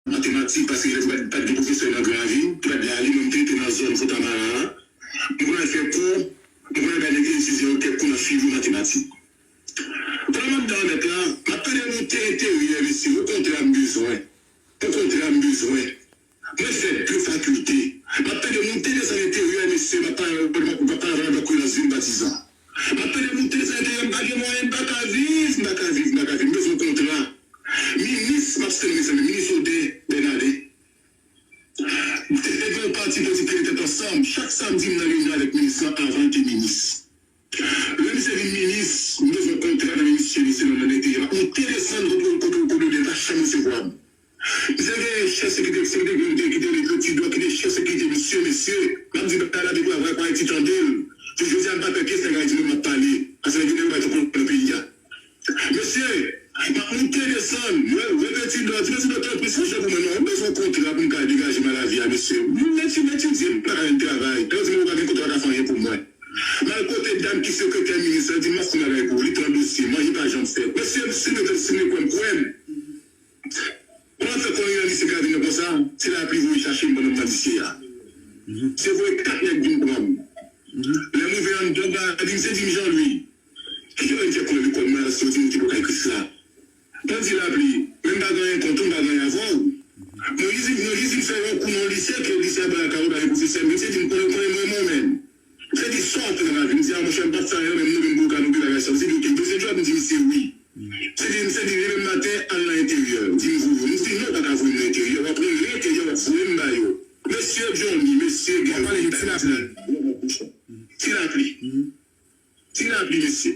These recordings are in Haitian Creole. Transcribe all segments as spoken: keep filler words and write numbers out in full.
matematik, paske lè te pa t gen pwofesè nan Gran Ravin, te pa t la, li menm te rete nan zòn Fontamara a. Mwen konn al fè kou, mwen konn al bay nèg yo etidyan yo kèk kou nan figi matematik. Pandan m ap dan nèt la, m ap tande moute enteryè, mesye, okontrè m bezwen. Okontrè m bezwen. Mwen fè de fakilte. M ap tande moute desann enteryè, mesye, m ap pale, m ap pale avèk Koyans Vin Patizan. M ap tande moute desann enteryè, m pa gen mwayen, m pa ka viv, m pa ka viv, m pa ka viv. M bezwen kontra. Minis, m ap site non, mezanmi, minis Odè Bènadè. Te gen yon pati politik ki rete ansanm. Chak samdi, m nan reyinyon avèk minis lan avan l te minis. Lè misye vin minis, m bezwen kontra nan men misye, misye nan, nan enteryè. M ap moute desann kote, kote, kote Odè pa janm resevwa m. Misye gen chèf sekirite, sekirite ki te, ki te, ki te, ki te, ki te chèf sekirite, misye, mesye. M ap di bagay la depi w a, w a Ayiti tande l. Jodi a, m pa pè pyès nèg Ayiti menm m ap pale. Paske nèg yo bay twòp nan peyi a. Mesye, m ap moute desann, mwen, mwen Petit Dò, Petit Dò, tanpri, fè yon jan pou mwen non, m bezwen kontra pou m ka degaje m a lavi a, mesye. M etidye, m etidye, m pa ka jwenn travay. Lè yo di m ou pa gen kontra, pa ka fè anyen pou mwen. M al kote dam ki sekretè minis la, li di m m ap fè yon bagay pou ou, li pran dosye, manje pa janm fèt. Mesye, si nou, si nou kwè m, kwè m. Mwen fè konnen nan lise Gravin nan konsa, se lapli voye chache m pandan m nan lise a. Se voye kat nèg vin pran m. Lè m rive anndan, Gravin se di m, Jean Louis, kijan w fè konnen lekòl mwen an, si w di m ki poko ekri sila? Mwen di lapli, men m pa gen anyen kont ou, m pa gen anyen avè w. Mwen jis di, mwen jis di m fè yon kou nan lise, ke lise a ba lakay ou, ba gen pwofesè, men se di m konnen, konnen mwen renmen w menm. Se di sa w ap fè nan lavi. M di a monchè, m p ap fè anyen menm non, men m pou w ka note bagay sa. Se di oke, m bezwen djòb, m di misye wi. Se di, se di lemen maten, al nan enteryè. Di m voye w. M di non, w pa ka voye m nan enteryè. W ap rele enteryè, w ap voye m ba yo. Mesye Johnny, mesye Gary, ti lapli. Ti lapli. Ti lapli, mesye.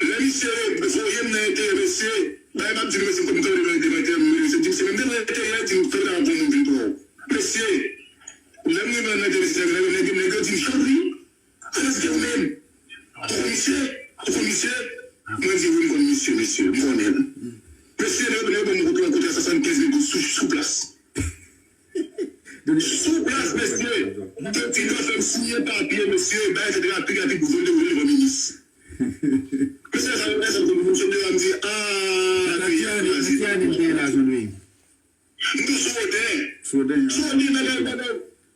Lè misye voye m nan enteryè, mesye, bagay m ap di nou, mesye, m konn tande nan enteryè, mesye di m se menm devan enteryè, di m fè m ta pran moun vin pran w. Mesye, lè m rive nan enteryè, mesye, nèg, nèg, nèg yo di m, Jean Louis, ann di w menm. Ou konn misye? Ou konn misye? Mwen di wi, m konn misye, mesye, m konnen l. Mesye, nèg yo ban m yon kontra swasannkenz mil goud sou, sou plas. Sou plas, mesye. Ti dwa fè m siyen papye, mesye. Bagay fèt rapid, rapid, vole, vole, vole, minis. Mesye, sa, mesye, m sot devan, m di, ah, peyi a kraze. M tou sou Odè. Sou Odè, sou Odè, bagay, bagay.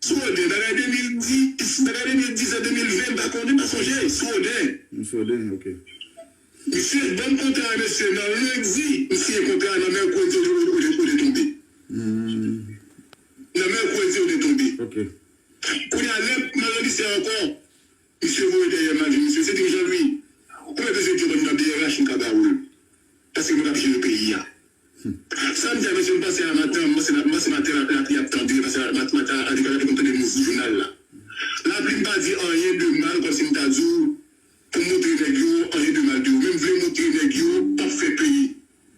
Sou Odè, bagay de mil dis, bagay de mil dis a de mil ven, m pa konnen, m pa sonje. Sou Odè. Sou Odè, ok. Misye ban m kontra a, mesye, nan lendi, m siyen kontra a, nan mèkredi, Odè, Odè, Odè tonbe. Nan mèkredi, Odè tonbe. Ok. Kounye a, lè m al nan lise a ankò, misye voye dèyè m al jwenn misye, misye di m, Jean Louis, ou mèt bezwen djòb anndan B R H, m ka ba ou l. Paske mwen k ap jere peyi a. Sa m di a mesye, m pase a maten, m pase, m pase maten, lapli ap tande, m pase maten, maten a, a, a, m tande nouvo jounal la. Lapli m pa di anyen de mal, kòmsi m ta di w, pou m montre nèg yo anyen de mal de yo. Men m vle montre nèg yo p ap fè peyi.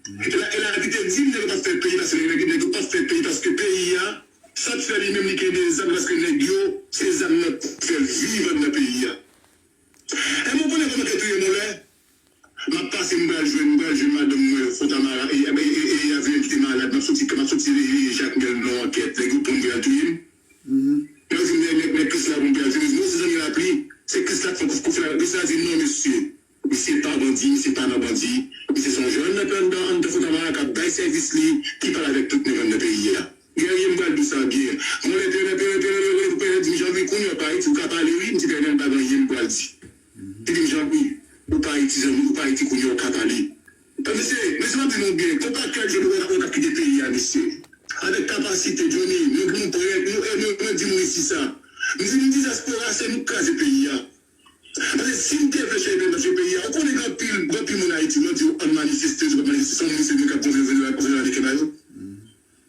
E la, e lapli te di m nèg yo p ap fè peyi, paske nèg, nèg yo p ap fè peyi, paske peyi a, sa k fè li menm li gen de zam, paske nèg yo, se zam nan k fè l viv anndan peyi a. E mwen konnen kòman ke touye m yon lè. M ap pase, m pral jwenn, m pral jwenn madanm mwen, Fontamara, e, e, e, e, e, avyon ki te malad, m ap soti, m ap soti, e, e, Jakmèl nan ankèt, nèg yo pran m pou y al touye m. Lè yo di m, nèg, nèg, nèg Krisla pran m pou y al touye m, m di, non, se zanmi lapli, se Krisla k fè, k fè, Krisla di, non, mesye, misye pa bandi, misye pa nan bandi, misye se yon jèn nèg anndan, anndan Fontamara k ap bay sèvis li, ki pale avèk tout nèg anndan peyi a. Guerrier, m pral di w sa byen. Mwen lè te, lè te, lè te, lè te, lè te, lè te, di m, Jean Louis, kounye a w pa Ayiti, ou ka pale wi, m di, Dènèl, m pa gen anyen m pral di. Li di m, Jean Louis, ou pa Ayiti, zanmi, ou pa Ayiti, kounye a w ka pale. Mesye, mesye, m ap di nou byen, konpa kèl jodi w ap, w ap kite peyi a, mesye. Avèk kapasite, Johnny, nou, nou prè, nou, e nou, mwen di nou isi sa. M di, m di dyaspora, se nou k kraze peyi a. Paske si m te vle chanje peyi a, ou konnen gen anpil, gen anpil moun Ayiti, lè w di yo ann manifeste, yo p ap manifeste, se yon moun se moun k ap konveye vle la, konveye la de kè ba yo.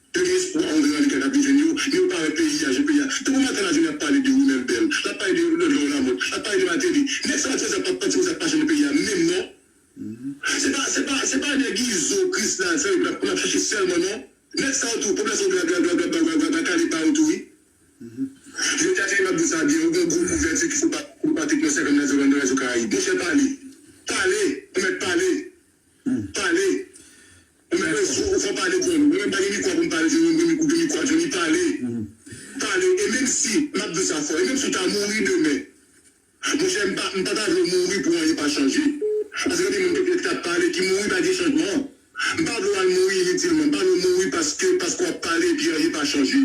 Yo gen espwa, on vle rale kè k ap vin jwenn yo, men yo pa wè peyi a, jan peyi a. Tankou maten la, Johnny ap pale de Rimèl Bèl, l ap pale de Lòlò Lamòt, l ap pale de Mateli. Nèg sa yo, sa pa, pa, sa pa janm nan peyi a menm non. Se pa, se pa, se pa nèg Izo, Krisla, sa yo, n ap, n ap chache sèlman non. Nèg sa yo tou, popilasyon dwa, dwa, dwa kale pa yo tou wi. Jodi a, Thierry, m ap di w sa byen, ou gen gwo kouvèti ki fè pa, pou Patrick nan senkant nan zòn nan Radyo Karayib. Monchè, pale. Pale. Ou mèt pale. Pale. Ou mèt rezo, ou fò pale, Johnny. Mwen menm pa gen mikwo pou m pale, Johnny, mwen gen mikwo, gen mikwo, Johnny, pale. Pale. E menm si, m ap di w sa fò, e menm si w ta mouri demen, monchè, m pa, m pa ta vle w mouri pou anyen pa chanje. Paske gen de moun ki, ki t ap pale, ki mouri pa gen chanjman. M pa vle w al mouri initilman. M pa vle w mouri paske, paske w ap chanje.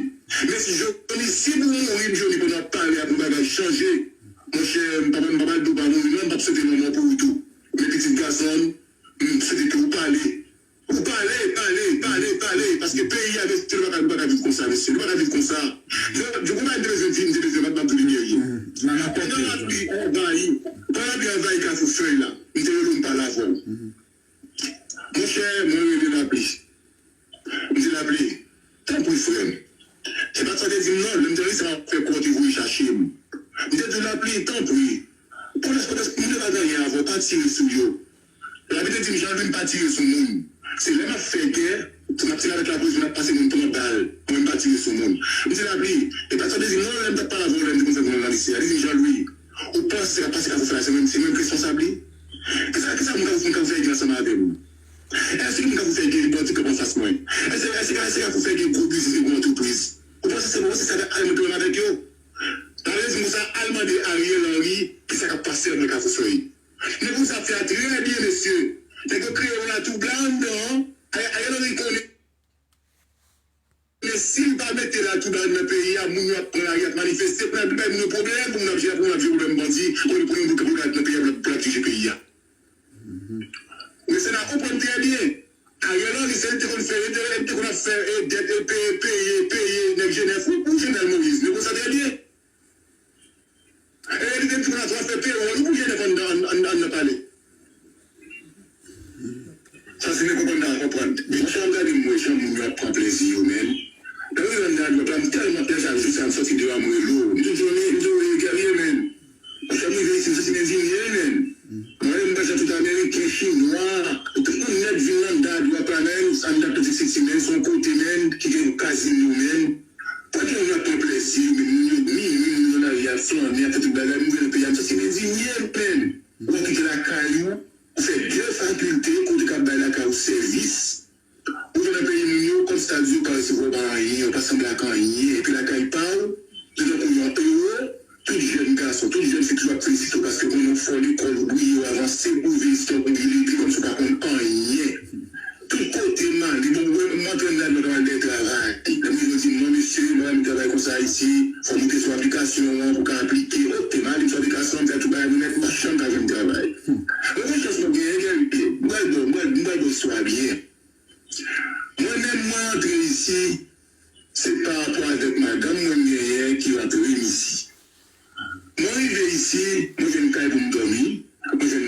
Men si Johnny, si pou mouri, m Johnny, pandan w ap pale a pou bagay chanje, monchè, m pa, m pa pral di w pa mouri non, m p ap swete lanmò pou ou tou. Men pitit gason m, m swete ke ou pale. Ou pale, pale, pale, pale, paske peyi a, mesye, nou pa ka, nou pa ka viv konsa, mesye, nou pa ka viv konsa. Yo, yo, konpa te bezwen di, m te bezwen bat, m ap di li Guerrier. Pandan lapli anvayi, pandan lapli anvayi Kafou Fèy la, m te rele w, m pale avè w. Monchè, mwen rele lapli. M di lapli, tanpri frè m. Se pa t sa w te di m non, lè m te rele sa, m ap fè kò te voye chache m. M te di w lapli, tanpri. Polis, polis, moun yo pa gen anyen avè w, pa tire sou yo. Lapli te di m, Jean Louis, m pa tire sou moun. Se lè m ap fè gè, se m ap tire avèk lapolis, moun ap pase moun pran bal. Mwen, m pa tire sou moun. M di lapli, e pa t sa w te di m non, lè m t ap pale avè w, lè m te konn fè gwo nan lise a. Li di m, Jean Louis, ou panse sa k ap pase Kafou Fèy la, se mwen, se mwen k responsab li? Kisa, kisa moun Kafou, moun Kafou Fèy gen ansanm avè m? Èske moun Kafou Fèy gen bandi k ap anfas mwen? Èske, èske, èske Kafou Fèy gen gwo biznis, gen gwo antrepriz? Ou panse se, ou panse sa k al mwen pwoblèm avèk yo? Sa vle di konsa, al mande Ariel Henry kisa k ap pase antre Kafou Fèy. Nèg yo sa fè a trè byen, mesye. Nèg yo kreye yon latoubla anndan an. Ay, Ariel Henry konnen, men si l pa mete latoubla nan peyi a, moun yo ap pran lari, ap manifeste, pou n ap bay moun yo pwoblèm, pou moun ap jere, pou moun ap jere pwoblèm bandi, pou, pou, pou, pou, pou, nan peyi a, pou l ap, pou l ap dirije peyi a. Mesye n a konprann trè byen. Ariel Henry, se li te konn fè, li te, li te konn ap fè, e, dèt, e, peye, peye, peye nèg Jenèf, wi, pou Jovenel Moïse. Nou konn sa trè byen. E li te di konn ap fè pewòl, wi, pou Jenèf anndan, ann, ann, ann nan palè. Sa se nèg konprann nan konprann. Men jan m gade m wè jan moun yo ap pran plezi yo, men. Lè m rive anndan dwòt la, m tèlman pè sa, jou sa m sòti deyò a, m rele w. M di w, Johnny, m di w, e, Guerrier, men. Lè m rive isi, m sòti men di m ye, men. Mwen, m pa jan tout Ameriken, Chinwa, tout moun nèt vin anndan dwòt la, men, anndan Atlantic City, men, se yon kote, men, ki gen kazino, men. Kote moun ap pran plezi yo, men moun yo, minwi, moun yo nan ri ap flannen, ap fè tout bagay, moun yo nan peyi a, m sòti men di m ye, men. Ou ap kite lakay ou, ou fè de fakilte, kote k ap bay lakay ou sèvis. Ou vin nan peyi moun yo, kòmsi ta di ou pa resevwa w pa anyen, ou pa sanble ak anyen, epi lakay pa w, li tankou yon ewo, tout jèn gason, tout jèn fi toujou ap felisite w paske konnen w fò lekòl, ou briye, w avanse, ou rive isi tankou Guy Lépine, kòmsi w pa konn anyen. Tout kote m ale, bon, mwen, m antre anndan dwòt la, m al dèyè travay. Lè m rive, yo di m, non, mesye, mwen, m travay konsa isi, fò w moute sou aplikasyon an pou w ka aplike. Oke, m ale sou aplikasyon an, m fè tout bagay, mwen nèt, m pa janm ka jwenn travay. Mwen gen chans mwen genyen, Guerrier. M pral ba w, m pral, m pral ba w istwa a byen. Mwen menm, mwen antre isi, se pa rapò avèk madanm mwen m genyen ki rantre m isi. Mwen rive isi, mwen jwenn kay pou m dòmi, mwen jwenn